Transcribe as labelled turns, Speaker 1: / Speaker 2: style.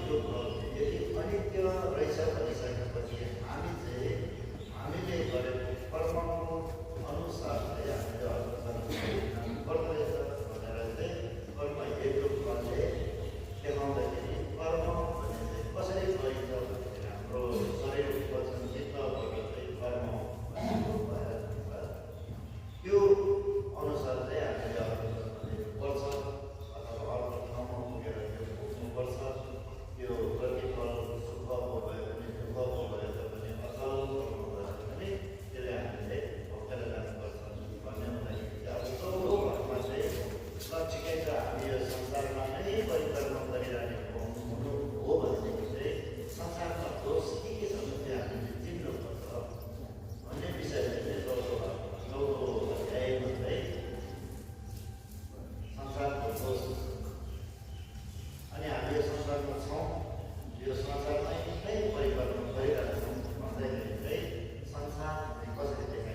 Speaker 1: यो यदि अनित्य रहेछ भनिसकेपछि हामीले गरेको कर्मको अनुसार चाहिँ हामीले पर्दो रहेछ भनेर चाहिँ कर्म हेतु फलले देखाउँदाखेरि कर्म भन्ने चाहिँ कसरी गरिन्छ भन्दाखेरि हाम्रो शरीर वचन चित्तबाट चाहिँ कर्म भएर जान्छ। त्यो अनुसार चाहिँ हामीले पर्छ अथवा अर्को ठाउँमा पुगेर त्यो भोग्नुपर्छ। त्यो प्रतिफल सुखको भयो भने दुःखको भयो भने अचल भयो भने त्यसले हामीले भोगेर जानुपर्छ भन्ने हुँदाखेरि अब चौथो भागमा चाहिँ लक्ष्य चाहिँ हामी यो संसारमा नै परिक्रमा गरिरहने हुनु हो भनेदेखि चाहिँ संसारमा दोष के छ भने चाहिँ हामीले चिन्नुपर्छ भन्ने विषयले चाहिँ चौथो अध्यायमा चाहिँ संसारको दोष अनि हामी यो संसारमा छौँ, यो संसारमै नै परिवर्तन गरिरहेका छौँ भन्दाखेरि चाहिँ संसार कसरी देखाइन्छ